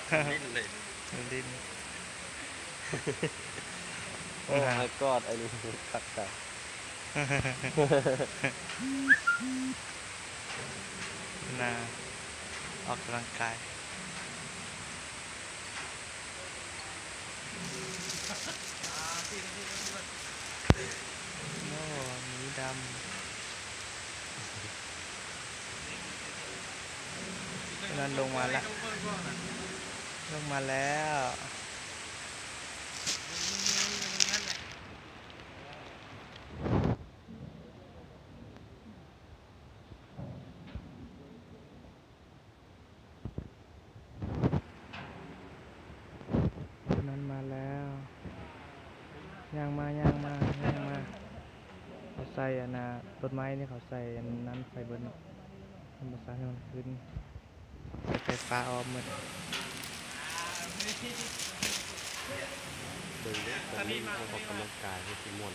ຫຼິ້ນເລີຍ ຫຼິ້ນ. ໂອ້ ມາຍກອດ ໄອ້ນີ້ຄັກຈັງ. ນາ ອອກກຳລັງກາຍ. ໂອ້ ມີດຳ. ນັ້ນລົງມາແລ້ວ ລົງມາແລ້ວ. ນັ້ນມາແລ້ວ ຍ່າງມາ ຍ່າງມາ ຍ່າງມາ. ເຂົາໃສ່ອັນນ່າ ຕົ້ນໄມ້ນີ້ເຂົາໃສ່ອັນນັ້ນໃສ່ເບິດເນາະ ທຳມະຊາດໃຫ້ມັນຂຶ້ນ ໃສ່ໄຟຟ້າອ້ອມໝົດ. ເບິ່ງເດີ ຕອນນີ້ອອກກຳລັງກາຍ ຄືຊິມ່ວນ.